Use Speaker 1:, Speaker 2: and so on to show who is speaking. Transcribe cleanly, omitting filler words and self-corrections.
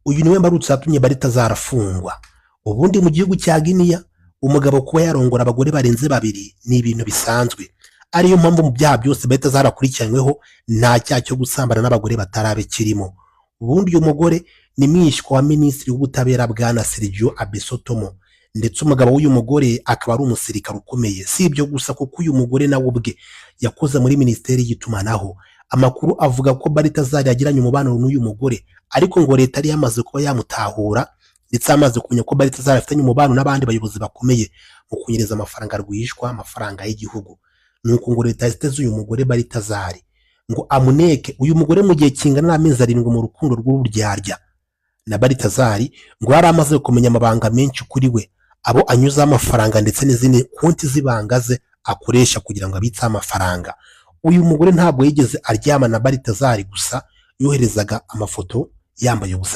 Speaker 1: Uyu niwe mbarutso yatumye Baltazar afungwa. Ubundi mu gihugu cya Guinea, umugabo kuba yarongora abagore barenze babiri ni ibintu bisanzwe, ariyo mpamvu mu byaha byose Baltazar akurikiranyweho nta cyaha cyo gusambana n'abagore batarabe kirimo. Ubundi uyu mugore ni mwishywa wa minisitiri w'ubutabera, bwana Sergio Abesotomo, ndetse umugabo w'uyu mugore akaba ari umusirikare ukomeye. Si ibyo gusa, kuko uyu mugore nawe ubwe yakoze muri minisiteri y'itumanaho. Amakuru avuga ko Baltazar yagiranye umubano n'uyu mugore, ariko ngo leta yari yamaze kuba yamutahura, ndetse yamaze kumenya ko Baltazar afitanye umubano n'abandi bayobozi bakomeye mu kunyereza amafaranga rwihishwa, amafaranga y'igihugu. Nuko ngo leta yateze uyu mugore Baltazar ngo amuneke. Uyu mugore mu gihe kingana n'amezi 7 mu rukundo rw'uburyarya na Baltazar, ngo yari amaze kumenya amabanga menshi kuri we, abo anyuzaho amafaranga ndetse n'izindi konti z'ibanga ze akoresha kugira ngo abitse amafaranga. Uyu mugore ntabwo yigeze aryama na Baltazar gusa, yoherezaga amafoto yambaye ubusa.